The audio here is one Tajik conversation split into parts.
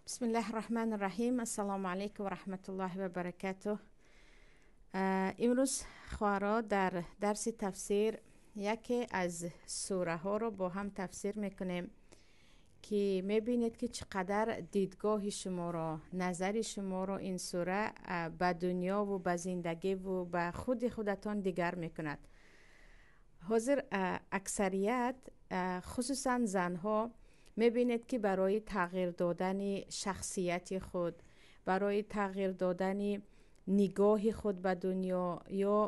Бисмиллаҳи Раҳмани Раҳим. Ассалому алайкум ва раҳматуллоҳи ва баракатуҳ. Имрӯз, хоҳаро, дар дарси тафсир яке аз сураҳоро бо ҳам тафсир мекунем, ки мебинед, ки чӣ қадар дидгоҳи шуморо, назари шуморо ин сура ба дунёву ба зиндагиву ба худи худатон дигар мекунад. Ҳозир аксарият, хусусан занҳо, мебинед, ки барои тағйир додани шахсияти худ, барои тағйир додани нигоҳи худ ба дунё ё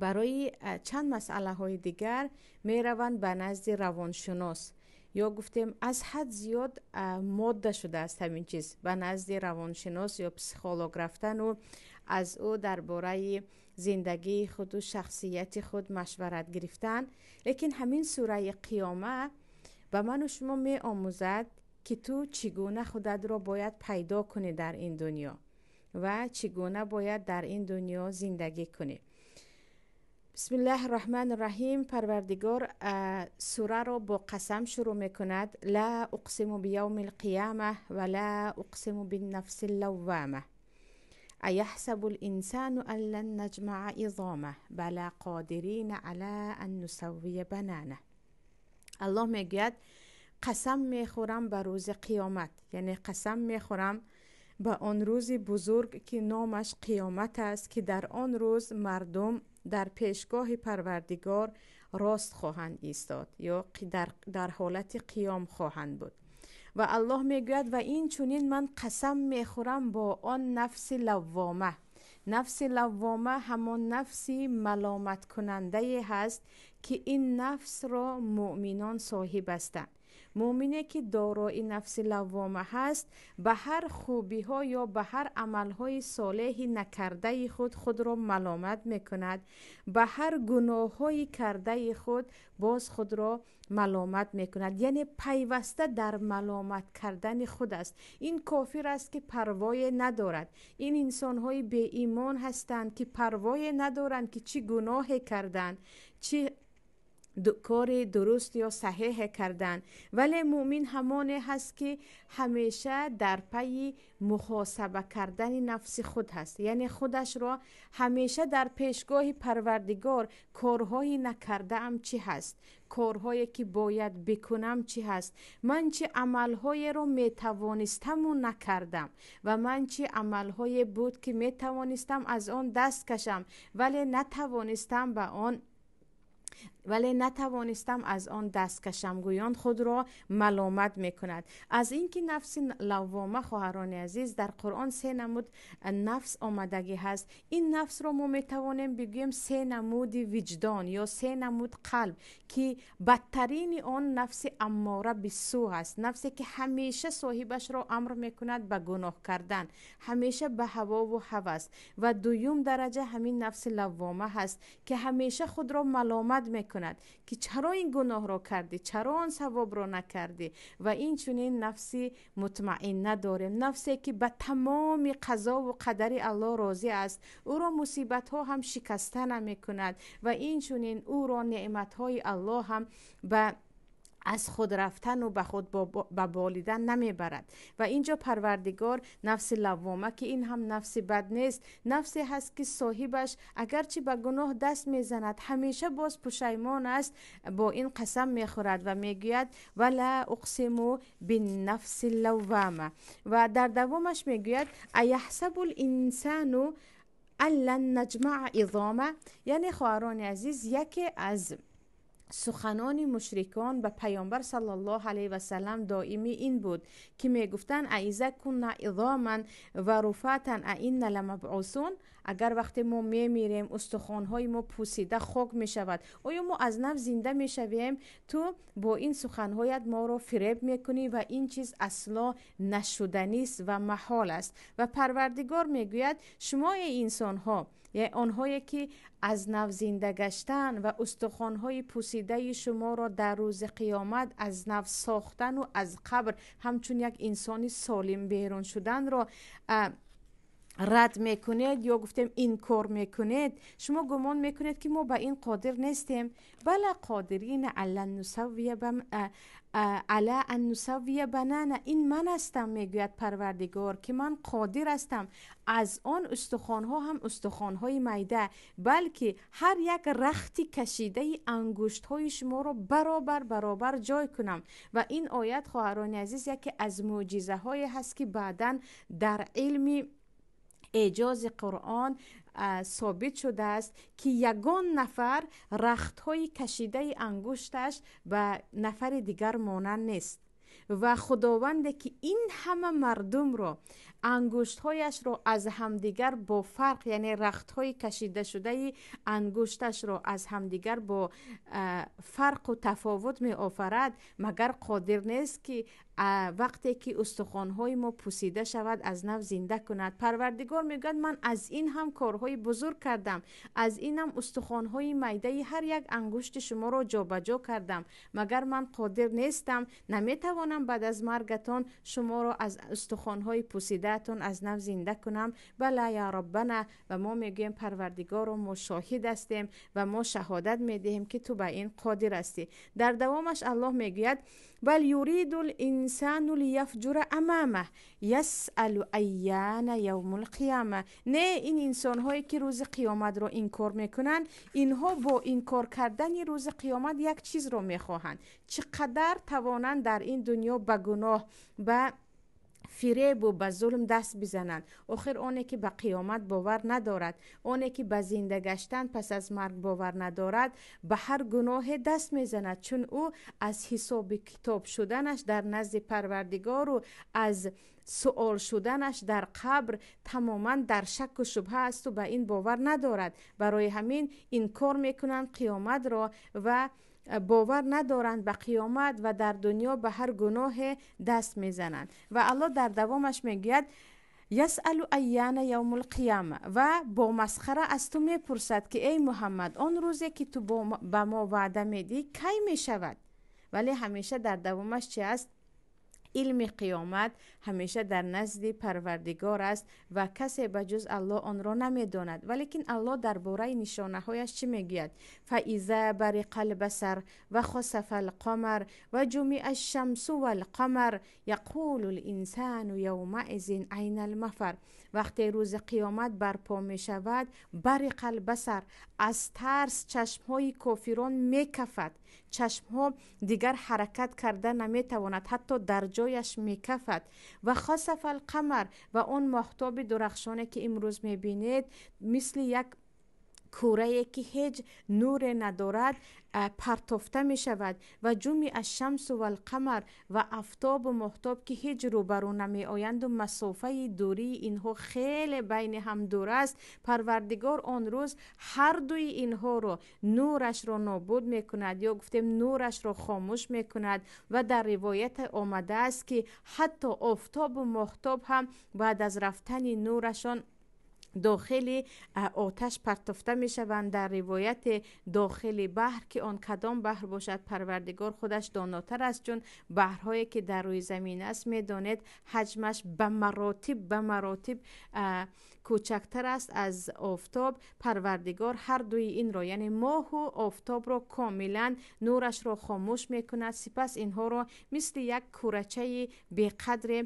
барои чанд масъалаҳои дигар мераванд ба назди равоншунос. Ё гуфтем, аз ҳад зиёд модда шудааст ҳамин чиз, ба назди равоншинос ё психолог рафтану аз ӯ дар бораи зиндагии худу шахсияти худ машварат гирифтан. Лекин ҳамин сураи Қиёма ба ману шумо меомӯзад, ки ту чӣ гуна худатро бояд пайдо кунӣ дар ин дунё ва чӣ гуна бояд дар ин дунё зиндагӣ кунӣ. Бисмиллаҳи Раҳмани Раҳим. Парвардигор сураро бо қасам шурӯъ мекунад: ла уқсиму биявми лқияма ва ла уқсиму биннафси лаввама аяҳсабу линсану ан лан наҷмаа изома бала қодирина ала ан нусаввия банана. Аллоҳ мегӯяд: қасам мехӯрам ба рӯзи қиёмат, яъне қасам мехӯрам ба он рӯзи бузург, ки номаш қиёмат аст, ки дар он рӯз мардум дар пешгоҳи Парвардигор рост хоҳанд истод ё дар ҳолати қиём хоҳанд буд. Ва Аллоҳ мегӯяд: ва ин чунин ман қасам мехӯрам бо он нафси лаввома. Нафси лаввома ҳамон нафси маломаткунандае ҳаст, ки ин нафсро муъминон соҳиб ҳастанд. Муъмине, ки дорои нафси лаввома ҳаст, ба ҳар хубиҳо ё ба ҳар амалҳои солеҳи накардаи худ худро маломат мекунад, ба ҳар гуноҳҳои кардаи худ боз худро маломат мекунад, яъне пайваста дар маломат кардани худ аст. Ин кофир аст, ки парвое надорад. Ин инсонҳои беимон ҳастанд, ки парвое надоранд, ки чӣ гуноҳе карданд, чӣ кори дуруст ё саҳеҳе карданд. Вале муъмин ҳамоне ҳаст, ки ҳамеша дар пайи муҳосаба кардани нафси худ ҳаст, яъне худашро ҳамеша дар пешгоҳи Парвардигор: корҳои накардаам чӣ ҳаст, корҳое ки бояд бикунам чӣ ҳаст, ман чӣ амалҳоеро метавонистаму накардам ва ман чӣ амалҳое буд, ки метавонистам аз он даст кашам, вале натавонистам аз он даст кашам, гӯён худро маломат мекунад. Аз ин ки нафси лаввома, хоҳарони азиз, дар Қуръон се намуд нафс омадагӣ ҳаст. Ин нафсро мо метавонем бигӯем се намуди виҷдон ё се намуд қалб, ки бадтарини он нафси аммора биссӯ ҳаст, нафсе ки ҳамеша соҳибашро амр мекунад ба гуноҳ кардан, ҳамеша ба ҳавову ҳавас. Ва дуюм дараҷа ҳамин нафси лаввома ҳаст, ки ҳамеша худро маломат мекунад, ки чаро ин гуноҳро кардӣ, чаро он савобро накардӣ. Ва ин чунин нафси мутмаинна дорем, нафсе ки ба тамоми қазову қадари Аллоҳ розӣ аст, ӯро мусибатҳо ҳам шикаста намекунад ва ин чунин ӯро неъматҳои Аллоҳ ҳам ба аз худ рафтану ба худ ба болидан намебарад. Ва инҷо Парвардигор нафси лаввома, ки ин ҳам нафси бад нест, нафсе ҳаст, ки соҳибаш агарчи ба гуноҳ даст мезанад, ҳамеша боз пушаймон аст, бо ин қасам мехӯрад ва мегӯяд: вала уқсиму биннафси лаввама. Ва дар давомаш мегӯяд: аяҳсабу линсану ан лан наҷмаа изома. Яъне, хоҳарони азиз, яке аз суханони мушрикон ба Паёмбар саллаллоҳу алайҳи васалам доимӣ ин буд, ки мегуфтанд: аиза кунна изоман ва руфатан аинна ламабъусун. Агар вақте мо мемирем, устухонҳои мо пӯсида хок мешавад, оё мо аз нав зинда мешавем? Ту бо ин суханҳоят моро фиреб мекунӣ ва ин чиз асло нашуданист ва маҳол аст. Ва Парвардигор мегӯяд: шумо, эй инсонҳо, яъне онҳое ки аз нав зинда гаштан ва устухонҳои пӯсидаи шуморо дар рӯзи қиёмат аз нав сохтану аз қабр ҳамчун як инсони солим берун шуданро Рад мекунед ё гуфтем инкор мекунед, шумо гумон мекунед, ки мо ба ин қодир нестем? Бала қодирина ала ан нусаввия банана. Ин ман ҳастам, мегӯяд Парвардигор, ки ман қодир ҳастам аз он устухонҳо ҳам устухонҳои майда, балки ҳар як рахти кашидаи ангуштҳои шуморо баробар баробар ҷой кунам. Ва ин оят, хоҳарони азиз, яке аз мӯъҷизаҳое ҳаст, ки баъдан дар илми эъҷози Қуръон собит шудааст, ки ягон нафар рахтҳои кашидаи ангушташ ба нафари дигар монанд нест. Ва Худованде, ки ин ҳама мардумро ангуштҳояшро аз ҳамдигар бо фарқ, яъне рахтҳои кашидашудаи ангушташро аз ҳамдигар бо фарқу тафовут меофарад, магар қодир нест, ки вақте ки устухонҳои мо пусида шавад, аз нав зинда кунад? Парвардигор мегӯяд: ман аз ин ҳам корҳои бузург кардам, аз ин ҳам устухонҳои майдаи ҳар як ангушти шуморо ҷобаҷо кардам. Магар ман қодир нестам, наметавонам баъд аз маргатон шуморо аз устухонҳои пусидаатон аз нав зинда кунам? Бала я Роббана. Ва мо мегӯем: Парвардигоро, мо шоҳид ҳастем ва мо шаҳодат медиҳем, ки ту ба ин қодир ҳастӣ. Дар давомаш Аллоҳ мегӯяд: бал юриду линсану лияфҷура амамах ясалу айяна явмул қияма. Не, ин инсонҳое, ки рӯзи қиёматро инкор мекунанд, инҳо бо инкор кардани рӯзи қиёмат як чизро мехоҳанд: чӣ қадар тавонанд дар ин дунё ба гуноҳ, ба фиребу ба зулм даст бизананд. Охир оне, ки ба қиёмат бовар надорад, оне, ки ба зинда гаштан пас аз марг бовар надорад, ба ҳар гуноҳе даст мезанад, чун ӯ аз ҳисоби китоб шуданаш дар назди Парвардигору аз суол шуданаш дар қабр тамоман дар шакку шубҳа асту ба ин бовар надорад. Барои ҳамин инкор мекунанд қиёматро ва бовар надоранд ба қиёмат ва дар дунё ба ҳар гуноҳе даст мезананд. Ва Аллоҳ дар давомаш мегӯяд: ясалу айяна явмул қияма. Ва бо масхара аз ту мепурсад, ки эй Муҳаммад, он рӯзе, ки ту ба мо ваъда медиҳӣ, кай мешавад? Вале ҳамеша дар давомаш чи аст? Илми қиёмат ҳамеша дар назди Парвардигор аст ва касе ба ҷуз Аллоҳ онро намедонад. Валекин Аллоҳ дар бораи нишонаҳояш чӣ мегӯяд? Фаиза бариқа лбасар ва хасафа лқамар ва ҷумиа шамсу валқамар яқулу линсану явмаизин айна лмафар. Вақте рӯзи қиёмат барпо мешавад, бариқа лбасар, аз тарс чашмҳои кофирон мекафад, чашмҳо дигар ҳаракат карда наметавонад, ҳатто дар ҷояш мекафад. Ва хасафа лқамар, ва он моҳтоби дурахшоне, ки имрӯз мебинед, мисли як кӯрае, ки ҳеҷ нуре надорад, партофта мешавад. Ва ҷумиа шамсу валқамар, ва афтобу моҳтоб, ки ҳеҷ рӯбарӯ намеоянду масофаи дурии инҳо хеле байни ҳам дур аст, Парвардигор он рӯз ҳардуи инҳоро нурашро нобуд мекунад ё гуфтем нурашро хомӯш мекунад. Ва дар ривоят омадааст, ки ҳатто офтобу моҳтоб ҳам баъд аз рафтани нурашон дохили оташ партофта мешаванд. Дар ривояте дохили баҳр, ки он кадом баҳр бошад, Парвардигор худаш донотар аст, чун баҳрҳое, ки дар рӯи замин аст, медонед, ҳаҷмаш ба маротиб кӯчактар аст аз офтоб. Парвардигор ҳардуи инро, яъне моҳу офтобро, комилан нурашро хомӯш мекунад, сипас инҳоро мисли як кӯрачаи беқадре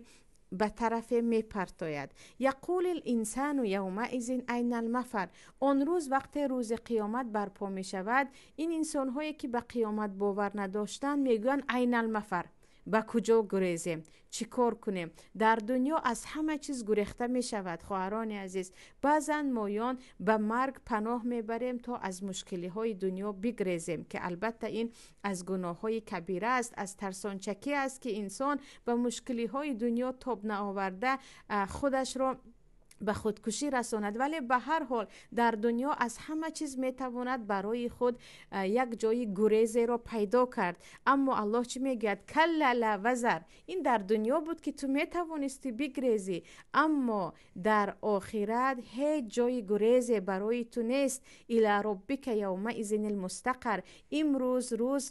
ба тарафе мепартояд. Яқули линсану явмаизин айна лмафар. Он рӯз, вақте рӯзи қиёмат барпо мешавад, ин инсонҳое, ки ба қиёмат бовар надоштанд, мегӯянд: айна лмафар, ба куҷо гурезем, чӣ кор кунем? Дар дунё аз ҳама чиз гурехта мешавад, хоҳарони азиз. Баъзан моён ба марг паноҳ мебарем, то аз мушкилиҳои дунё бигрезем, ки албатта ин аз гуноҳҳои кабира аст, аз тарсончакӣ аст, ки инсон ба мушкилиҳои дунё тоб наоварда худашро ба худкушӣ расонад. Вале ба ҳар ҳол дар дунё аз ҳама чиз метавонад барои худ як ҷои гурезеро пайдо кард. Аммо Аллоҳ чӣ мегӯяд? Калла ла вазар. Ин дар дунё буд, ки ту метавонистӣ бигрезӣ, аммо дар охират ҳеҷ ҷои гурезе барои ту нест. Ила роббика явмаизин лмустақар. Имрӯз рӯз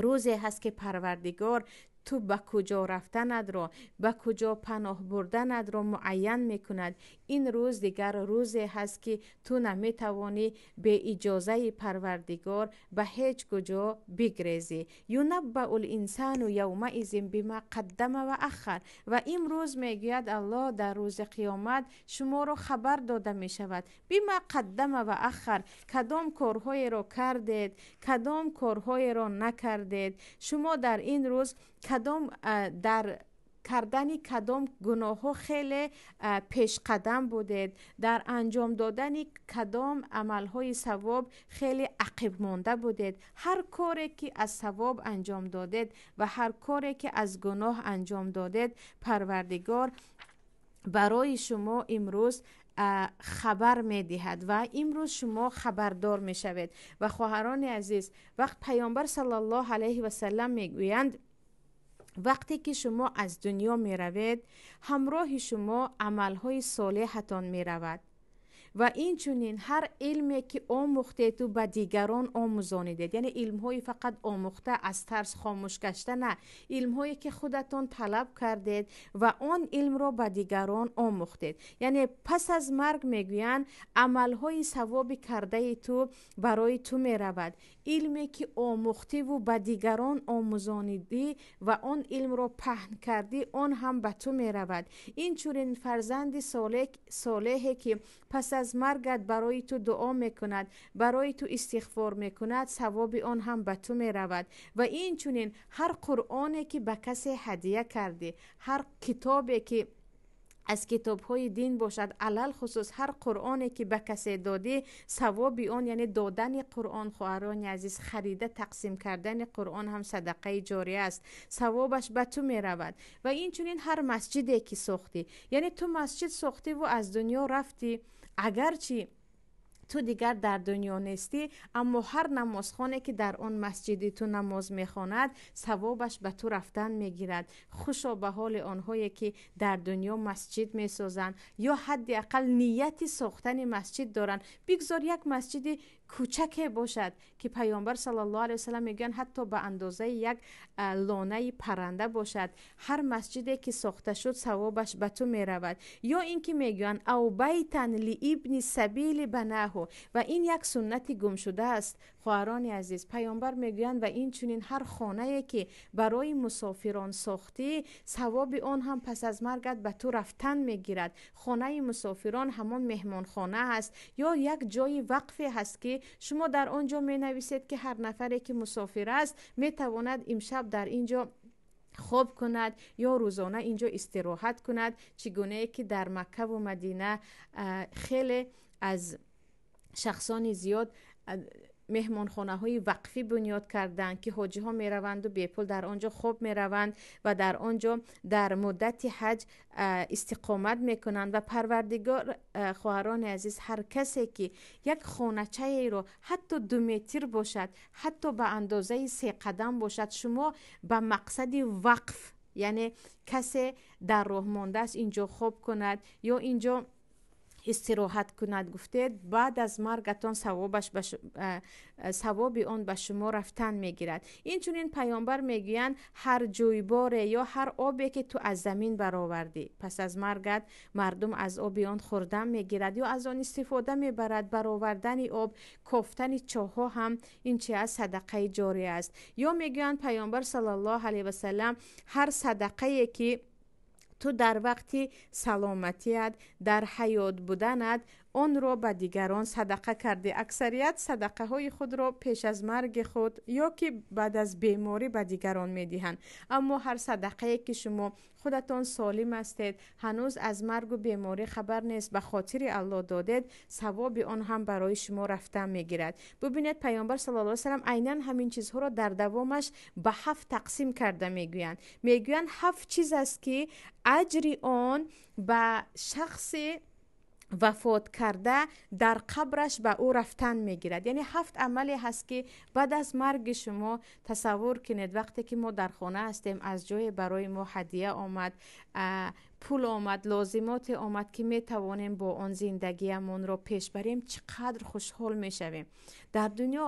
рӯзе ҳаст, ки Парвардигор Ту ба куҷо рафтанатро, ба куҷо паноҳ бурданатро муайян мекунад. Ин рӯз дигар рӯзе ҳаст, ки ту наметавонӣ бе иҷозаи Парвардигор ба ҳеҷ куҷо бигрезӣ. Юнаббау линсану явмаизин бима қаддама ва ахар. Ва имрӯз, мегӯяд Аллоҳ, дар рӯзи қиёмат шуморо хабар дода мешавад. Бима қаддама ва ахар, кадом корҳоеро кардед, кадом корҳоеро накардед. Шумо дар ин рӯз кадом дар кардани кадом гуноҳҳо хеле пешқадам будед, дар анҷом додани кадом амалҳои савоб хеле ақибмонда будед. Ҳар коре ки аз савоб анҷом додед ва ҳар коре ки аз гуноҳ анҷом додед, Парвардигор барои шумо имрӯз хабар медиҳад ва имрӯз шумо хабардор мешавед. Ва хоҳарони азиз, вақт Паёмбар саллаллоҳу алайҳи васаллам мегӯянд: вақте ки шумо аз дунё меравед, ҳамроҳи шумо амалҳои солеҳатон меравад ва инчунин ҳар илме ки омӯхтеду ба дигарон омӯзонидед. Яъне илмҳои фақат омӯхта аз тарс хомӯш гашта на, илмҳое ки худатон талаб кардед ва он илмро ба дигарон омӯхтед. Яъне пас аз марг, мегӯянд, амалҳои савоби кардаи ту барои ту меравад, илме ки омӯхтиву ба дигарон омӯзонидӣ ва он илмро паҳн кардӣ, он ҳам ба ту меравад. Инчунин фарзанди солеҳе ки пас аз маргат барои ту дуо мекунад, барои ту истиғфор мекунад, савоби он ҳам ба ту меравад. Ва инчунин ҳар Қуръоне ки ба касе ҳадия кардӣ, ҳар китобе ки аз китобҳои дин бошад, алалхусус ҳар Қуръоне ки ба касе додӣ, савоби он, яъне додани Қуръон, хоҳарони азиз, харида тақсим кардани Қуръон ҳам садақаи ҷория аст, савобаш ба ту меравад. Ва инчунин ҳар масҷиде ки сохтӣ, яъне ту масҷид сохтиву аз дунё рафтӣ, агарчи ту дигар дар дунё нестӣ, аммо ҳар намозхоне ки дар он масҷиди ту намоз мехонад, савобаш ба ту рафтан мегирад. Хушо ба ҳоли онҳое ки дар дунё масҷид месозанд ё ҳадди ақал нияти сохтани масҷид доранд. Бигзор як масҷиди кӯчаке бошад, ки Паёмбар саллаллоҳу алайҳи васаллам мегӯянд, ҳатто ба андозаи як лонаи парранда бошад, ҳар масҷиде ки сохта шуд, савобаш ба ту меравад. Ё ин ки мегӯянд: ав байтан лиибни сабили банаҳу. Ва ин як суннати гумшуда аст, хоҳарони азиз. Паёмбар мегӯянд: ва инчунин ҳар хонае ки барои мусофирон сохтӣ, савоби он ҳам пас аз маргат ба ту рафтан мегирад. Хонаи мусофирон ҳамон меҳмонхона аст ё як ҷои вақфе ҳаст, ки шумо дар он ҷо менависед, ки ҳар нафаре ки мусофир аст, метавонад имшаб дар ин ҷо хоб кунад ё рӯзона ин ҷо истироҳат кунад, чӣ гунае ки дар Маккаву Мадина хеле аз шахсони зиёд меҳмонхонаҳои вақфӣ бунёд карданд, ки ҳоҷиҳо мераванду бепул дар он ҷо хоб мераванд ва дар он ҷо дар муддати ҳаҷ истиқомат мекунанд. Ва Парвардигор, хоҳарони азиз, ҳар касе ки як хоначаеро, ҳатто 2 метр бошад, ҳатто ба андозаи се қадам бошад, шумо ба мақсади вақф, яъне касе дар роҳ мондааст, ин ҷо хоб кунад ё ин ҷо истироҳат кунад, гуфтед, баъд аз маргатон савоби он ба шумо рафтан мегирад. Инчунин Паёмбар мегӯянд: ҳар ҷӯйборе ё ҳар обе ки ту аз замин баровардӣ, пас аз маргат мардум аз оби он хӯрдан мегирад ё аз он истифода мебарад. Баровардани об, кофтани чоҳҳо ҳам ин чи аст? Садақаи ҷория аст. Ё мегӯянд Паёмбар саллаллоҳу алайҳи васаллам: ҳар садақае ки ту дар вақти саломатият, дар ҳаёт буданат онро ба дигарон садақа кардӣ. Аксарият садақаҳои худро пеш аз марги худ ё ки баъд аз беморӣ ба дигарон медиҳанд. Аммо ҳар садақае ки шумо худатон солим ҳастед, ҳанӯз аз маргу беморӣ хабар нест, ба хотири Аллоҳ додед, савоби он ҳам барои шумо рафтан мегирад. Бубинед, Паёмбар саллаллоҳу алайҳи васаллам айнан ҳамин чизҳоро дар давомаш ба ҳафт тақсим карда мегӯянд. Мегӯянд, ҳафт чиз аст, ки аҷри он ба шахси вафот карда дар қабраш ба ӯ рафтан мегирад. Яъне ҳафт амале ҳаст, ки баъд аз марги шумо, тасаввур кунед, вақте ки мо дар хона ҳастем, аз ҷое барои мо ҳадия омад. пул омад, лозимоте омад, ки метавонем бо он зиндагиамонро пеш барем, чӣ қадр хушҳол мешавем. Дар дунё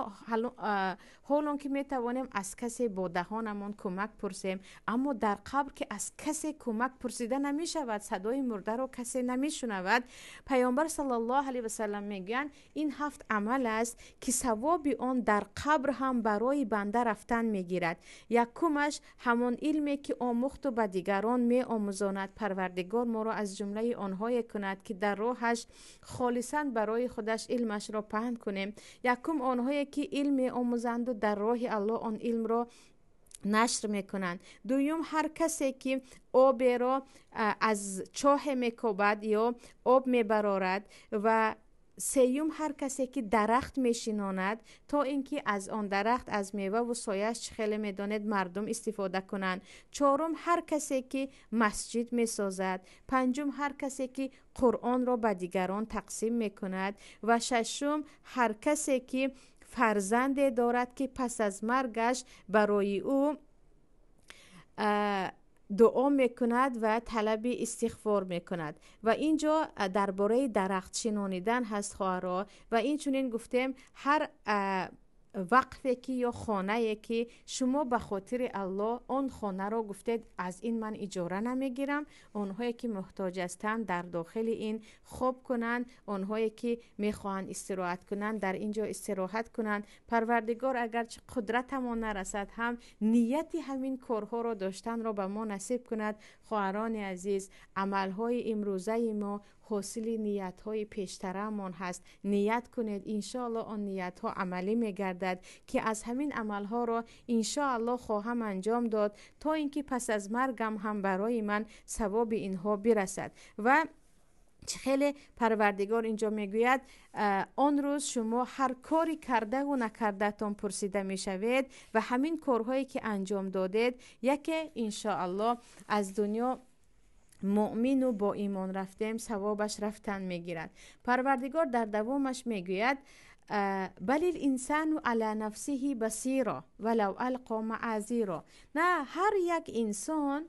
ҳолон ки метавонем аз касе бо даҳонамон кӯмак пурсем, аммо дар қабр ки аз касе кӯмак пурсида намешавад, садои мурдаро касе намешунавад. Паёмбар саллаллоҳу алайҳи васаллам мегӯянд, ин 7 амал аст, ки савоби он дар қабр ҳам барои банда рафтан мегирад. Якумаш ҳамон илме ки омӯхту ба дигарон меомӯзонад. Парвардигор моро аз ҷумлаи онҳое кунад, ки дар роҳаш холисан барои худаш илмашро паҳн кунем. Якум онҳое ки илм меомӯзанду дар роҳи Аллоҳ он илмро нашр мекунанд. Дуюм, ҳар касе ки оберо аз чоҳе мекобад ё об мебарорад. Ва сеюм, ҳар касе ки дарахт мешинонад, то ин ки аз он дарахт, аз меваву сояш, чӣ хеле медонед, мардум истифода кунанд. Чорум, ҳар касе ки масҷид месозад. Панҷум, ҳар касе ки Қуръонро ба дигарон тақсим мекунад. Ва шашум, ҳар касе ки фарзанде дорад, ки пас аз маргаш барои ӯ дуо мекунад ва талаби истиғфор мекунад. Ва ин ҷо дар бораи дарахт шинонидан ҳаст, хоҳаро. Ва инчунин гуфтем, ҳар вақфе ки ё хонае ки шумо ба хотири Аллоҳ он хонаро гуфтед, аз ин ман иҷора намегирам, онҳое ки муҳтоҷ ҳастанд дар дохили ин хоб кунанд, онҳое ки мехоҳанд истироҳат кунанд дар ин ҷо истироҳат кунанд. Парвардигор агарчи қудратамон нарасад ҳам, нияти ҳамин корҳоро доштанро ба мо насиб кунад. Хоҳарони азиз, амалҳои имрӯзаи мо ҳосили ниятҳои пештарамон ҳаст. Ният кунед, иншоаллоҳ он ниятҳо амалӣ мегардад, ки аз ҳамин амалҳоро иншоаллоҳ хоҳам анҷом дод, то ин ки пас аз маргам ҳам барои ман савоби инҳо бирасад. Ва чӣ хеле Парвардигор инҷо мегӯяд, он рӯз шумо ҳар кори кардаву накардаатон пурсида мешавед ва ҳамин корҳое ки анҷом додед, яке иншоаллоҳ аз дунё муъмину бо имон рафтем, савобаш рафтан мегирад. Парвардигор дар давомаш мегӯяд, балил инсану ала нафсиҳи басиро валав алқо маазиро. На, ҳар як инсон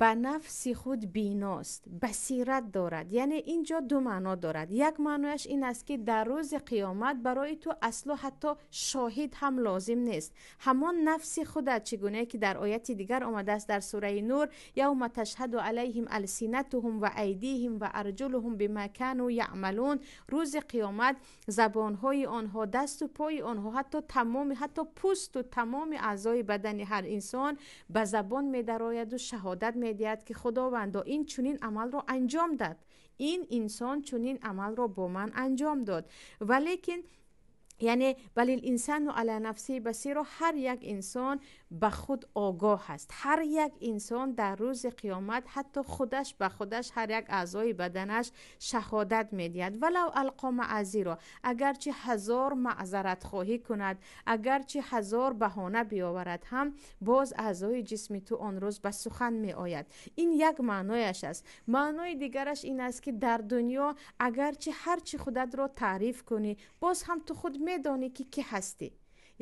ба нафси худ биност, басират дорад. Яъне ин ҷо ду маъно дорад. Як маънояш ин аст, ки дар рӯзи қиёмат барои ту асло ҳатто шоҳид ҳам лозим нест. Ҳамон нафси худат, чӣ гунае ки дар ояти дигар омадааст дар сураи Нур, явма ташҳаду алайҳим алсинатуҳум ва айдиҳим ва арҷулуҳум бима кану яъмалун. Рӯзи қиёмат забонҳои онҳо, дасту пои онҳо, ҳатто тамоми, ҳатто пӯсту тамоми аъзои бадани ҳар инсон ба забон медарояду шаҳодат медиҳад, ки Худовандо ин чунин амалро анҷом дод, ин инсон чунин амалро бо ман анҷом дод. Валекин яъне балил инсану ала нафсиҳи басиро, ҳар як инсон ба худ огоҳ аст. Ҳар як инсон дар рӯзи қиёмат ҳатто худаш ба худаш, ҳар як аъзои баданаш шаҳодат медиҳад. Валав алқо маъазиро, агарчи 1000 маъзаратхоҳӣ кунад, агарчи 1000 баҳона биёварад ҳам, боз аъзои ҷисми ту он рӯз ба сухан меояд. Ин як маънояш аст. Маънои дигараш ин аст, ки дар дунё агарчи ҳарчи худатро таъриф кунӣ, боз ҳам ту худ медонӣ, ки кӣ ҳастӣ.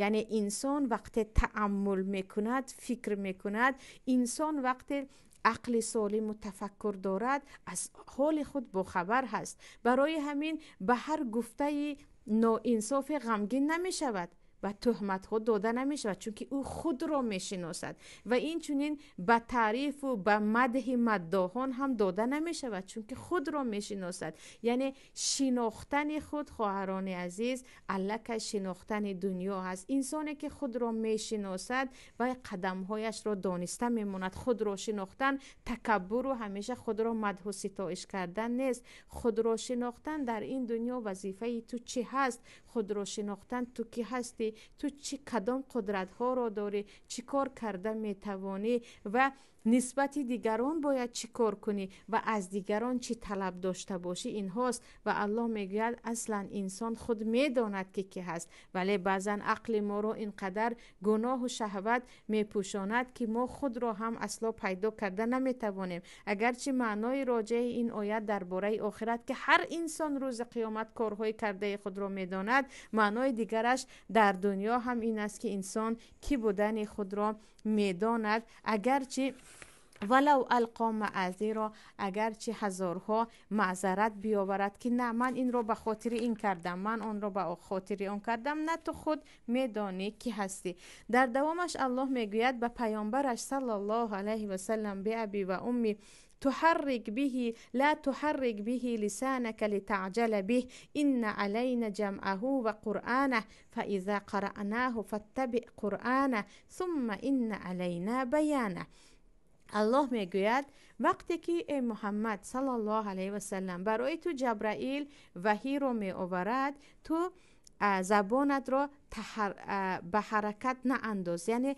Яъне инсон вақте тааммул мекунад, фикр мекунад, инсон вақте ақли солиму тафаккур дорад, аз ҳоли худ бохабар ҳаст. Барои ҳамин ба ҳар гуфтаи ноинсофе ғамгин намешавад ва туҳматҳо дода намешавад, чунки ӯ худро мешиносад. Ва инчунин ба таърифу ба мадҳи маддоҳон ҳам дода намешавад, чунки худро мешиносад. Яъне шинохтани худ, хоҳарони азиз, аллакай шинохтани дунё аст. Инсоне ки худро мешиносад, вай қадамҳояшро дониста мемонад. Худро шинохтан такаббуру ҳамеша худро мадҳу ситоиш кардан нест. Худро шинохтан дар ин дунё вазифаи ту чӣ ҳаст? Худро шинохтан ту кӣ ҳастӣ? Ту чӣ кадом қудратҳоро дорӣ? Чӣ кор карда метавонӣ? Ва нисбати дигарон бояд чӣ кор кунӣ ва аз дигарон чӣ талаб дошта бошӣ? Инҳост. Ва Аллоҳ мегӯяд, аслан инсон худ медонад, ки кӣ ҳаст, вале баъзан ақли моро ин қадар гуноҳу шаҳват мепӯшонад, ки мо худро ҳам асло пайдо карда наметавонем. Агарчи маънои роҷеи ин оят дар бораи охират, ки ҳар инсон рӯзи қиёмат корҳои кардаи худро медонад, маънои дигараш дар дунё ҳам ин аст, ки инсон кӣ будани худро медонад, агарчи Валав алқо маъазиро, агарчи ҳазорҳо маъзарат биёварад, ки на, ман инро ба хотири ин кардам, ман онро ба хотири он кардам, на, ту худ медонӣ, ки ҳастӣ. Дар давомаш Аллоҳ мегӯяд ба паёмбараш саллаллоҳу алайҳи васаллам: биаби ва умми, تحرك به لا تحرك به لسانك لتعجل به إن علينا جمعه وقرآنه فإذا قرأناه فاتبع قرآنه ثم إن علينا بيانه. Аллоҳ мегӯяд: вақте ки, э Муҳаммад саллаллоҳу алайҳи васаллам, барои ту Ҷабраил ваҳиро меоварад, ту забонатро ба ҳаракат наандоз, яъне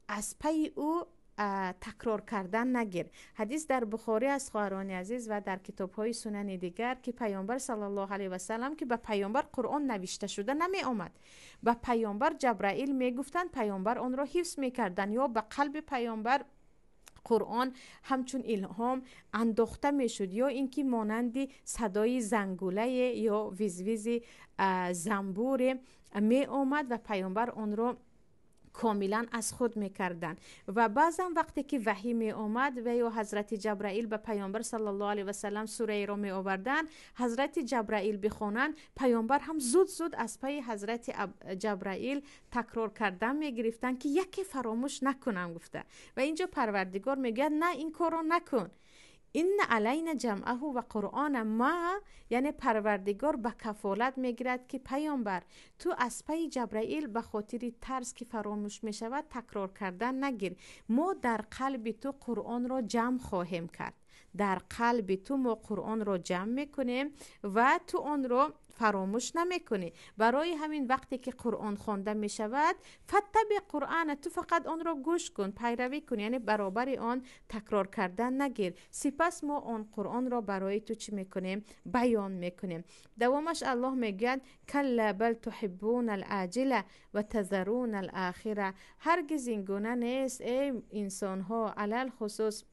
аз пайи ӯ такрор кардан нагир. Ҳадис дар Бухорӣ аст, хоҳарони азиз, ва дар китобҳои сунани дигар, ки паёмбар саллаллоҳу алайҳи васаллам, ки ба паёмбар Қуръон навишта шуда намеомад, ба паёмбар Ҷабраил мегуфтанд, паёмбар онро ҳифз мекарданд, ё ба қалби паёмбар Қуръон ҳамчун илҳом андохта мешуд, ё ин ки монанди садои зангулае ё визвизи замбуре меомад ва паёмбар онро комилан аз худ мекарданд. Ва баъзан вақте ки ваҳӣ меомад ва ё ҳазрати Ҷабраил ба паёмбар саллаллоҳу алайҳи васаллам сураеро меоварданд, ҳазрати Ҷабраил бихонанд, паёмбар ҳам зуд зуд аз пайи ҳазрати Ҷабраил такрор кардан мегирифтанд, ки яке фаромӯш накунам гуфта. Ва инҷо Парвардигор мегӯяд: на, ин корро накун. Инна алайна ҷамъаҳу ва қуръона ма, яъне Парвардигор ба кафолат мегирад, ки паёмбар, ту аз пайи Ҷабраил ба хотири тарс, ки фаромӯш мешавад, такрор кардан нагир. Мо дар қалби ту Қуръонро ҷамъ хоҳем кард, дар қалби ту мо Қуръонро ҷамъ мекунем ва ту онро фаромӯш намекунӣ. Барои ҳамин вақте ки Қуръон хонда мешавад, фаттаби қуръана, ту фақат онро гӯш кун, пайравӣ кун, яъне баробари он такрор кардан нагир. Сипас мо он Қуръонро барои ту чӣ мекунем? Баён мекунем. Давомаш Аллоҳ мегӯяд: калла бал туҳиббуна алъаҷила ва тазаруна алъохира. Ҳаргиз ин гуна нест, эй инсонҳо, алалхусус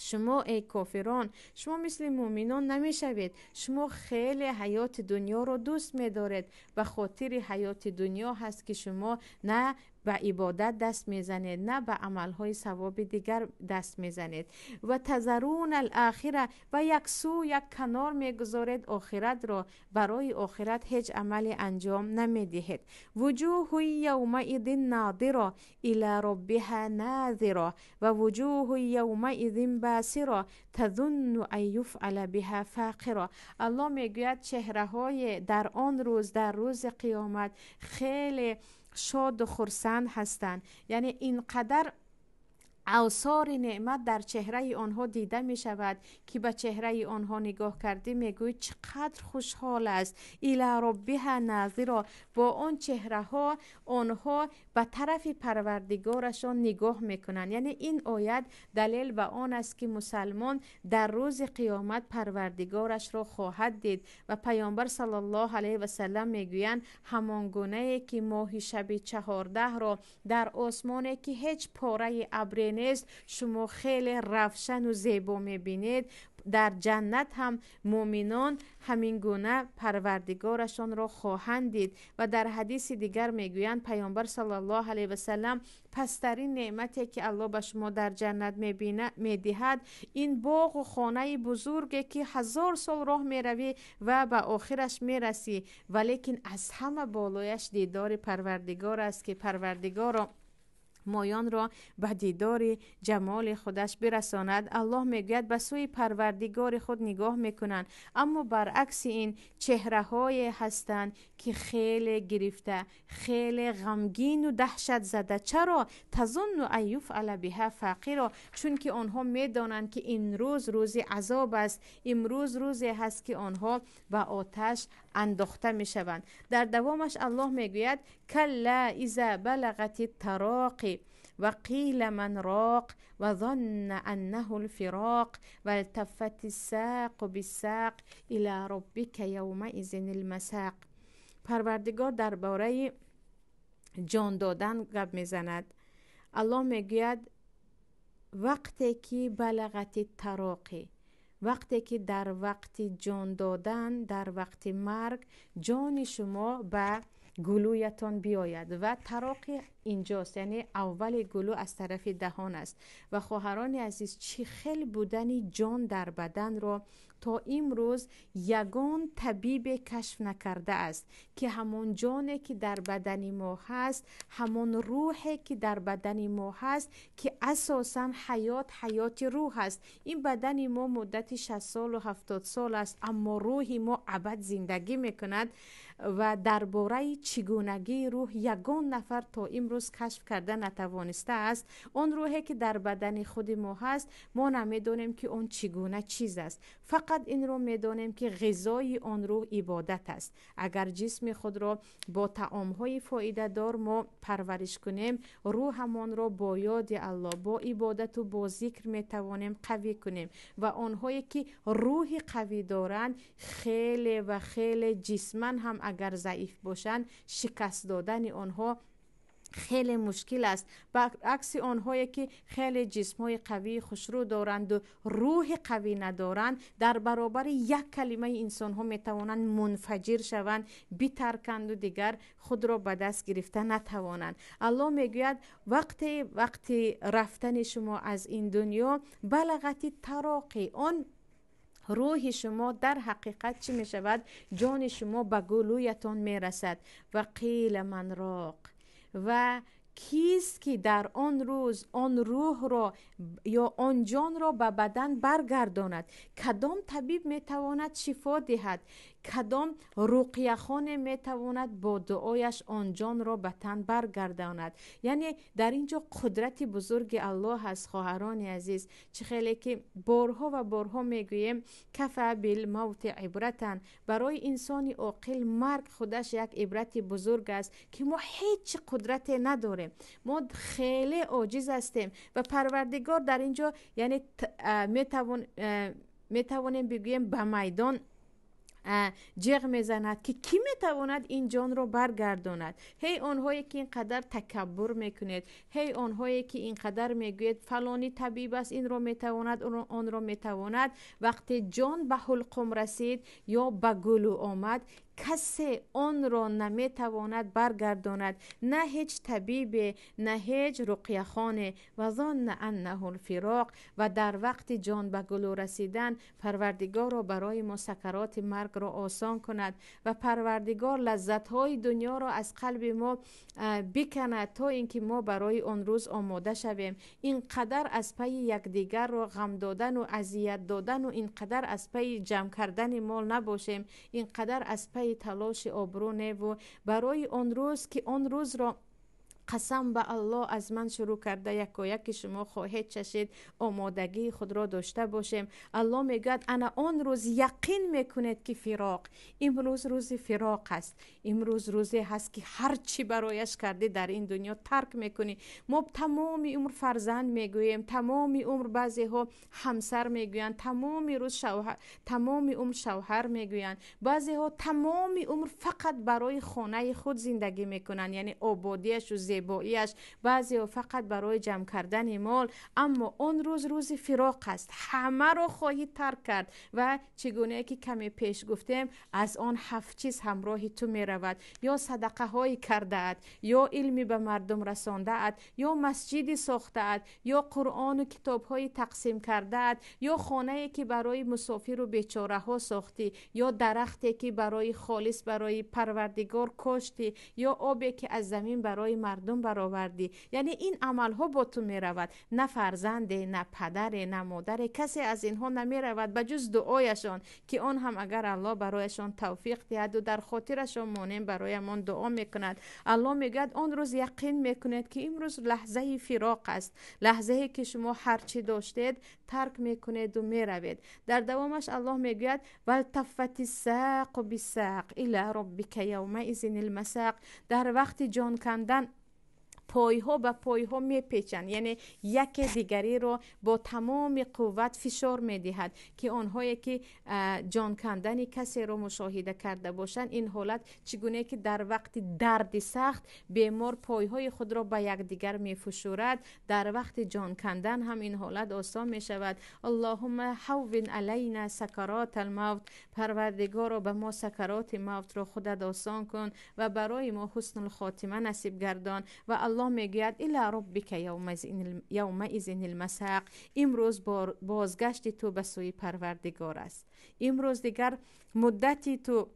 шумо, эй кофирон, шумо мисли муъминон намешавед. Шумо хеле ҳаёти дунёро дӯст медоред. Ба хотири ҳаёти дунё ҳаст, ки шумо на ба ибодат даст мезанед, на ба амалҳои савоби дигар даст мезанед. Ва тазаруна алохира, ва як сӯ, як канор мегузоред охиратро, барои охират ҳеҷ амале анҷом намедиҳед. Вуҷуҳу явмаидин нодиро ила роббиҳа назиро ва вуҷуҳу явмаидин басиро тазунну ан юфъала биҳа фақиро. Аллоҳ мегӯяд, чеҳраҳое дар он рӯз, дар рӯзи қиёмат, хеле шоду хурсанд ҳастанд, яъне ин қадар осори неъмат дар чеҳраи онҳо дида мешавад, ки ба чеҳраи онҳо нигоҳ кардӣ, мегӯӣ, чӣ қадр хушҳол аст. Ила роббиҳа назиро, бо он чеҳраҳо онҳо ба тарафи Парвардигорашон нигоҳ мекунанд. Яъне ин оят далел ба он аст, ки мусалмон дар рӯзи қиёмат Парвардигорашро хоҳад дид. Ва паёмбар саллаллоҳу алайҳи васаллам мегӯянд, ҳамон гунае ки моҳи шаби 14-ро дар осмоне, ки ҳеҷ пораи абре нест, шумо хеле равшану зебо мебинед, дар ҷаннат ҳам муъминон ҳамин гуна Парвардигорашонро хоҳанд дид. Ва дар ҳадиси дигар мегӯянд паёмбар саллаллоҳу алайҳи васаллам: пасттарин неъмате, ки Аллоҳ ба шумо дар ҷаннат медиҳад, ин боғу хонаи бузурге, ки 1000 сол роҳ меравӣ ва ба охираш мерасӣ, валекин аз ҳама болояш дидори Парвардигор аст, ки Парвардигоро моёнро ба дидори ҷамоли худаш бирасонад. Аллоҳ мегӯяд, ба сӯи Парвардигори худ нигоҳ мекунанд, аммо баръакси ин чеҳраҳое ҳастанд, ки хеле гирифта, хеле ғамгину даҳшатзада. Чаро? Тазунну ан юфъала биҳа фақиро, чунки онҳо медонанд, ки имрӯз рӯзи азоб аст, имрӯз рӯзе ҳаст, ки онҳо ба оташ андохта мешаванд. Дар давомаш Аллоҳ мегӯяд: калла иза балағати тароқи ва қила ман роқ ва занна аннаҳу лфироқ ва илтаффати ссоқу биссоқ ила роббика явмаизин лмасоқ. Парвардигор дар бораи ҷон додан гап мезанад. Аллоҳ мегӯяд, вақте ки балағати тароқӣ, вақте ки дар вақти ҷон додан, дар вақти марг ҷони шумо ба гулӯятон биёяд. Ва тароқи инҷост, яъне аввали гулӯ аз тарафи даҳон аст. Ва хоҳарони азиз, чӣ хел будани ҷон дар баданро то имрӯз ягон табибе кашф накардааст, ки ҳамон ҷоне ки дар бадани мо ҳаст, ҳамон рӯҳе ки дар бадани мо ҳаст, ки асосан ҳаёт ҳаёти рӯҳ аст. Ин бадани мо муддати 60 солу 70 сол аст, аммо рӯҳи мо абад зиндагӣ мекунад ва дар бораи чигунагии рӯҳ ягон нафар то имрӯз кашф карда натавонистааст. Он рӯҳе ки дар бадани худи мо ҳаст, мо намедонем ки он чигуна чиз аст. Фақат инро медонем ки ғизои он рӯҳ ибодат аст. Агар ҷисми худро бо таомҳои фоидадор мо парвариш кунем, рӯҳамонро бо ёди Аллоҳ, бо ибодату бо зикр метавонем қавӣ кунем. Ва онҳое ки рӯҳи қавӣ доранд, хеле ва хеле ҷисман ҳам агар заиф бошанд, шикаст додани онҳо хеле мушкил аст. Баръакси онҳое ки хеле ҷисмҳои қавии хушрӯ доранду рӯҳи қавӣ надоранд, дар баробари як калимаи инсонҳо метавонанд мунфаҷир шаванд, битарканду дигар худро ба даст гирифта натавонанд. Аллоҳ мегӯяд вақти рафтани шумо аз ин дунё, балағати тароқӣ, он рӯҳи шумо дар ҳақиқат чӣ мешавад? Ҷони шумо ба гулӯятон мерасад. Ва қила ман роқ, ва кист ки дар он рӯз он рӯҳро ё он ҷонро ба бадан баргардонад? Кадом табиб метавонад шифо диҳад? Кадом руқияхоне метавонад бо дуояш он ҷонро ба тан баргардонад? Яъне дар ин ҷо қудрати бузурги Аллоҳ аст, хоҳарони азиз. Чӣ хеле ки борҳо ва борҳо мегӯем, кафа билмавти ибратан, барои инсони оқил марг худаш як ибрати бузург аст, ки мо ҳеҷ қудрате надорем, мо хеле оҷиз ҳастем. Ва Парвардигор дар ин ҷо, яъне метавонем бигӯем, ба майдон ҷеғ мезанад, ки кӣ метавонад ин ҷонро баргардонад? Ҳей онҳое ки ин қадар такаббур мекунед, ҳей онҳое ки ин қадар мегӯед фалони табиб аст, инро метавонад, онро метавонад, вақте ҷон ба ҳулқум расид ё ба гулӯ омад, касе онро наметавонад баргардонад, на ҳеҷ табибе, на ҳеҷ руқияхоне. Ва зонна аннаҳу лфироқ, ва дар вақти ҷон ба гулӯ расидан Парвардигорро барои мо сакароти маргро осон кунад ва Парвардигор лаззатҳои дунёро аз қалби мо биканад, то ин ки мо барои он рӯз омода шавем. Ин қадар аз пайи якдигарро ғам додану азият додану ин қадар аз пайи ҷамъ кардани мол набошем, ин қадар аз пайи талоши обрӯ неву барои он рӯз ки он рӯзро қасам ба Аллоҳ аз ман шурӯъ карда якояки шумо хоҳед чашид, омодагии худро дошта бошем. Аллоҳ мегӯяд ана он рӯз яқин мекунед ки фироқ, имрӯз рӯзи фироқ аст, имрӯз рӯзе ҳаст ки ҳар чӣ барояш кардӣ дар ин дунё тарк мекунӣ. Мо тамоми умр фарзанд мегӯем, тамоми умр баъзеҳо ҳамсар мегӯянд, тамоми рӯз шавҳар, тамоми умр шавҳар мегӯянд, баъзеҳо тамоми умр фақат барои хонаи худ зиндагӣ мекунанд, яъне ободиашу зебоияш, баъзеҳо фақат барои ҷамъ кардани мол. Аммо он рӯз рӯзи фироқ аст, ҳамаро хоҳӣ тарк кард ва чигунае ки каме пеш гуфтем, аз он 7 чиз ҳамроҳи ту меравад: ё садақаҳое кардаат, ё илми ба мардум расондаат, ё масҷиде сохтаат, ё қуръону китобҳои тақсим кардаат, ё хонае ки барои мусофиру бечораҳо сохтӣ, ё дарахте ки барои холис барои Парвардигор коштӣ, ё обе ки аз замин барои мардум баровардӣ. Яъне ин амалҳо бо ту меравад, на фарзанде, на падаре, на модаре, касе аз инҳо намеравад ба ҷуз дуояшон, ки он ҳам агар Аллоҳ барояшон тавфиқ диҳаду дар хотирашон монем бароямон дуо мекунад. Аллоҳ мегӯяд он рӯз яқин мекунед ки имрӯз лаҳзаи фироқ аст, лаҳзае ки шумо ҳар чӣ доштед тарк мекунеду меравед. Дар давомаш Аллоҳ мегӯяд валтаффати ссоқу биссоқ ила роббика явмаизин илмасоқ. Дар вақти ҷон кандан пойҳо ба пойҳо мепечанд, яъне яке дигариро бо тамоми қувват фишор медиҳад, ки онҳое ки ҷон кандани касеро мушоҳида карда бошанд, ин ҳолат чигунае ки дар вақти дарди сахт бемор пойҳои худро ба якдигар мефушурад, дар вақти ҷон кандан ҳам ин ҳолат осон мешавад. Аллоҳумма ҳаввин алайна сакарот алмавт, Парвардигоро ба мо сакароти мавтро худат осон кун ва барои мо ҳуснулхотима насиб гардон. Ва Аллоҳ мегӯяд: إلى ربك يومئذ المساق. Имрӯз бозгашти ту ба сӯи Парвардигор аст. Имрӯз дигар муддати ту,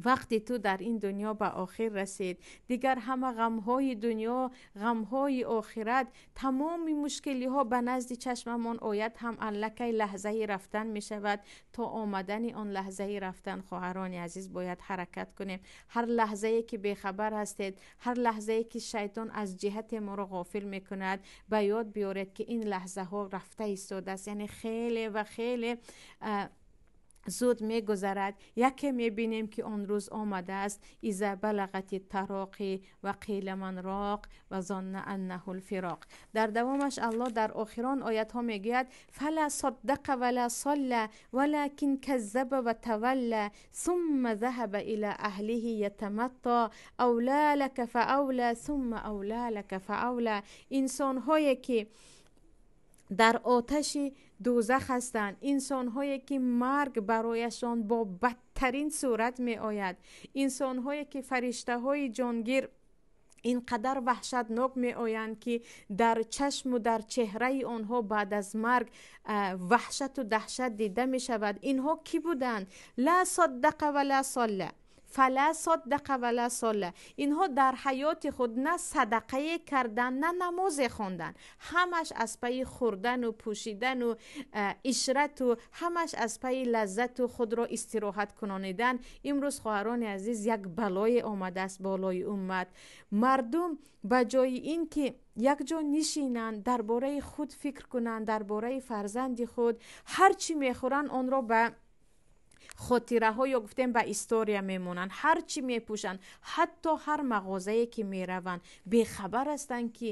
вақти ту дар ин дунё ба охир расид. Дигар ҳама ғамҳои дунё, ғамҳои охират, тамоми мушкилиҳо ба назди чашмамон ояд ҳам, аллакай лаҳзаи рафтан мешавад. То омадани он лаҳзаи рафтан, хоҳарони азиз, бояд ҳаракат кунем. Ҳар лаҳзае ки бехабар ҳастед, ҳар лаҳзае ки шайтон аз ҷиҳате моро ғофил мекунад, ба ёд биёред, ки ин лаҳзаҳо рафта истодааст, яъне хеле ва хеле зуд мегузарад. Яке мебинем, ки он рӯз омадааст. إذا بلغت التراقي وقيل من راق وظن أنه الفراق. Дар давомаш Аллоҳ дар охирон оятҳо мегӯяд: فلا صدق ولا صلى ولكن كذب وتولى ثم ذهب إلى أهله يتمطى أولى لك فأولى ثم أولى لك فأولى. Инсонҳое ки дар оташи дӯзах ҳастанд, инсонҳое ки марг барояшон бо бадтарин сурат меояд, инсонҳое ки фариштаҳои ҷонгир ин қадар ваҳшатнок меоянд, ки дар чашму дар чеҳраи онҳо баъд аз марг ваҳшату даҳшат дида мешавад. Инҳо кӣ буданд? لا صدق ولا صلى، فلا صدق ولا صلى. Инҳо дар ҳаёти худ на садақае карданд, на намозе хонданд. Ҳамаш аз пайи хӯрдану пӯшидану ишрату, ҳамаш аз пайи лаззату худро истироҳат кунонидан. Имрӯз, хоҳарони азиз, як балое омадааст болои уммат. Мардум ба ҷои ин ки якҷо нишинанд, дар бораи худ фикр кунанд, дар бораи фарзанди худ, ҳар чӣ мехӯранд, онро ба хотираҳо ё гуфтем ба история мемонанд, ҳар чӣ мепӯшанд, ҳатто ҳар мағозае ки мераванд, бехабар ҳастанд, ки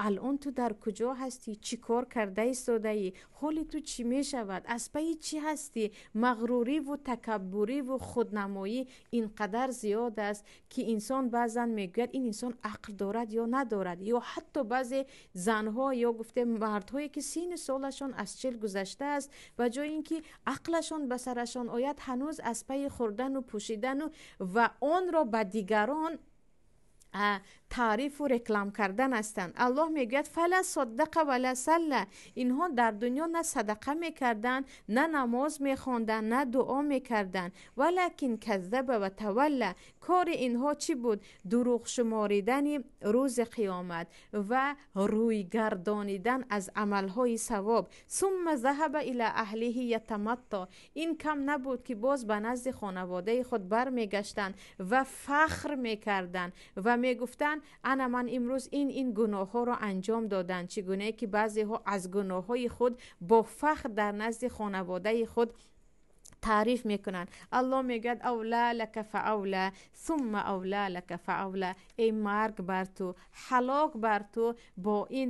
алон ту дар куҷо ҳастӣ, чӣ кор карда истодаӣ, ҳоли ту чӣ мешавад, аз пайи чӣ ҳастӣ. Мағруриву такаббуриву худнамоӣ ин қадар зиёд аст, ки инсон баъзан мегӯяд: ин инсон ақл дорад ё надорад? Ё ҳатто баъзе занҳо ё гуфтем мардҳое ки синну солашон аз 40 гузаштааст, ба ҷои ин ки ақлашон ба сарашон ояд, ҳанӯз аз пайи хӯрдану пӯшидану ва онро ба дигарон таърифу реклам кардан ҳастанд. Аллоҳ мегӯяд: فلا صدق ولا صلى. Инҳо дар дунё на садақа мекарданд, на намоз мехонданд, на дуо мекарданд. ولكن كذب وتولى. Кори инҳо чӣ буд? Дурӯғ шуморидани рӯзи қиёмат ва рӯйгардонидан аз амалҳои савоб. ثم ذهب إلى أهله يتمطى. Ин кам набуд, ки боз ба назди хонаводаи худ бармегаштанд ва фахр мекарданд ва мегуфтанд: ана ман имрӯз ин гуноҳҳоро анҷом додам. Чӣ гунае ки баъзеҳо аз гуноҳҳои худ бо фахр дар назди хонаводаи худ таъриф мекунанд. Аллоҳ мегӯяд: أولى لك فأولى ثم أولى لك فأولى. Эй марг бар ту, ҳалок бар ту бо ин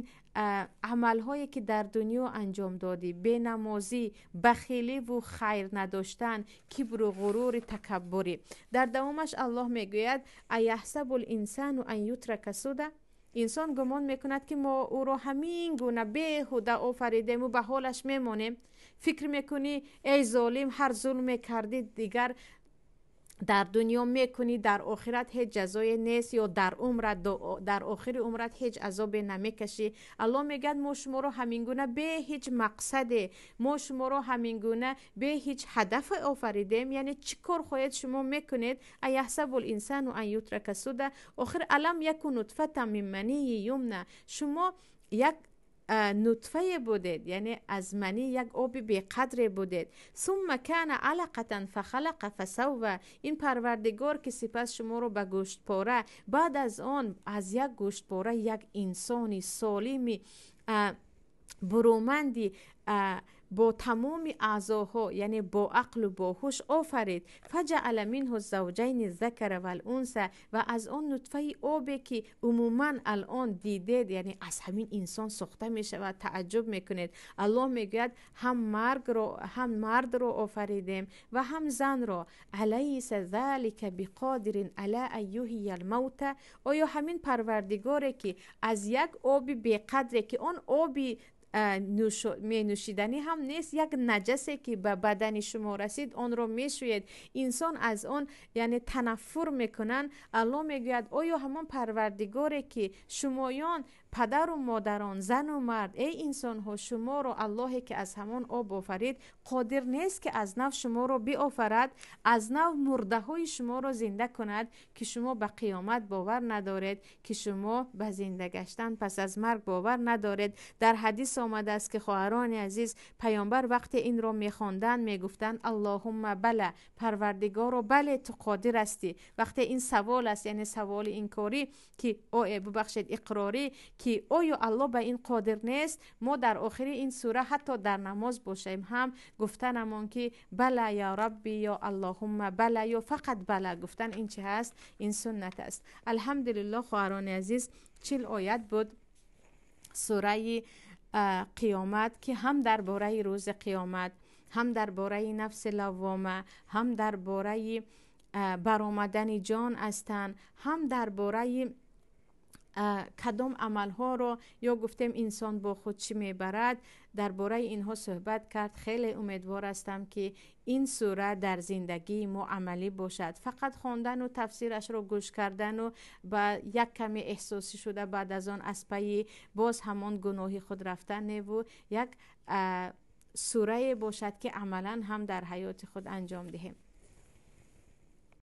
амалҳое ки дар дунё анҷом додӣ: бенамозӣ, бахиливу хайр надоштан, кибру ғурури, такаббурӣ. Дар давомаш Аллоҳ мегӯяд: أيحسب الإنسان أن يترك سدى. Инсон гумон мекунад, ки мо ӯро ҳамин гуна беҳуда офаридему ба ҳолаш мемонем. Фикр мекунӣ, эй золим, ҳар зулме кардӣ, дигар дар дунё мекунӣ, дар охират ҳеҷ ҷазое нест ё дар умрат, дар охири умрат ҳеҷ азобе намекашӣ? Аллоҳ мегӯяд: мо шуморо ҳамин гуна бе ҳеҷ мақсаде, мо шуморо ҳамин гуна бе ҳеҷ ҳадафе офаридем? Яъне чӣ кор хоҳед, шумо мекунед. أيحسب الإنسان أن يترك سدى. Охир: ألم يك نطفة من مني يمنى. Шумо як нутфае будед, яъне аз манӣ як оби беқадре будед. ثم كان علقة فخلق فسوى. Ин Парвардигор, ки сипас шуморо ба гӯштпора, баъд аз он аз як гӯштпора як инсони солими буруманди бо тамоми аъзоҳо, яъне бо ақлу бо ҳуш офарид. فجعل منه الزوجين الذكر والأنثى. Ва аз он нутфаи обе ки умуман алон дидед, яъне аз ҳамин инсон сохта мешавад, тааҷҷуб мекунед. Аллоҳ мегӯяд: ҳам маргро, ҳам мардро офаридем ва ҳам занро. أليس ذلك بقادر على أن يحيي الموتى. Оё ҳамин Парвардигоре, ки аз як оби беқадре, ки он оби Менӯшиданӣ ҳам нест, як наҷасе ки ба бадани шумо расид, онро мешӯед, инсон аз он яъне танаффур мекунанд. Аллоҳ мегӯяд: оё ҳамон Парвардигоре ки шумоён, падару модарон, зану мард, эй инсонҳо, шуморо Аллоҳе ки аз ҳамон об офарид, қодир нест ки аз нав шуморо биофарад, аз нав мурдаҳои шуморо зинда кунад, ки шумо ба қиёмат бовар надоред, ки шумо ба зинда гаштан пас аз марг бовар надоред? Дар ҳадис омадааст ки, хоҳарони азиз, Паёмбар вақте инро мехонданд, мегуфтанд: «Аллоҳумма бала, Парвардигоро, бале, ту қодир ҳастӣ». Вақте ин савол аст, яъне саволи инкорӣ ки, бубахшед, иқрорӣ, ки оё Аллоҳ ба ин қодир нест? Мо дар охири ин сура ҳатто дар намоз бошем ҳам гуфтанамон ки «Бала ё Рабби» ё «Аллоҳумма бала» ё фақат «бала» гуфтан, ин чи ҳаст? Ин суннат аст. Алҳамдулиллоҳ, хоҳарони азиз, 40 оят буд сураи Қиёмат, ки ҳам дар бораи рӯзи қиёмат, ҳам дар бораи нафси лаввома, ҳам дар бораи баромадани ҷон аз тан, ҳам дар бораи кадом амалҳоро ё гуфтем инсон бо худ чӣ мебарад, дар бораи инҳо суҳбат кард. Хеле умедвор ҳастам, ки ин сура дар зиндагии мо амалӣ бошад. Фақат хондану тафсирашро гӯш кардану ба як каме эҳсосӣ шуда, баъд аз он аз пайи боз ҳамон гуноҳи худ рафтан неву як сурае бошад, ки амалан ҳам дар ҳаёти худ анҷом диҳем.